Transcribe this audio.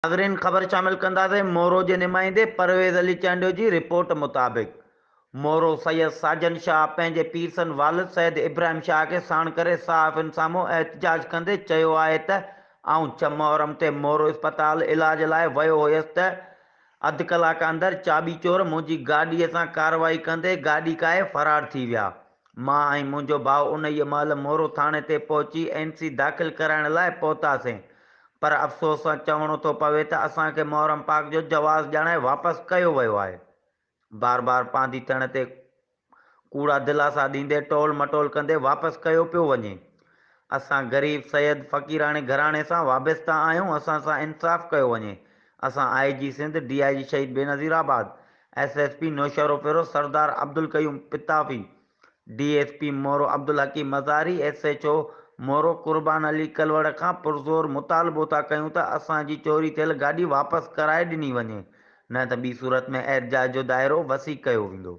ناظرين خبر شامل ڪنداسين مورو جي نمائندي پرويز علي چانڊيو جي رپورٽ مطابق مورو سيد ساجن شاهه پنهنجي پيرسن والد سيد ابراهيم شاهه کي ساڻ ڪري صحافين سامهون احتجاج ڪندي چيو آهي ته آئون ڇهه محرم تي مورو اسپتال علاج لاء ويو هيس ته اڌ ڪلاڪ اندر چاٻي چور منهنجي گاڏيء سان ڪارروائي ڪندي گاڏي ڪاهي فرار ٿي ويا. مان ۽ منهنجو ڀاء انهيء مهل مورو ٿاڻي تي پهچي اين سي داخل ڪرائڻ لاء پهتاسين پر افسوس سان چوڻو ٿو پوي ته اسان کي محرم پاڪ جو جواز ڄاڻائي واپس ڪيو ويو آهي. بار بار پانڌي ٿيڻ تي ڪوڙا دلاسا ڏيندي ٽول مٽول ڪندي واپس ڪيو پيو وڃي. اسان غريب سيد فقيراڻي گهراڻي سان وابسته آهيون اسان سان انصاف ڪيو وڃي. اسان I G Sindh, D I G Shaheed Benazirabad, S S P Naushahro Feroze Sardar Abdul Qayyum Pitafi, D S P Moro Abdul Hakeem Mazari, S H O Moro Qurban Ali Kalhoro کان پرزور مطالبو ٿا ڪيون ته اسان جي چوري ٿيل گاڏي واپس ڪرائي ڏني وڃي نه ته ٻي صورت ۾ احتجاج جو دائرو وسيع ڪيو ويندو.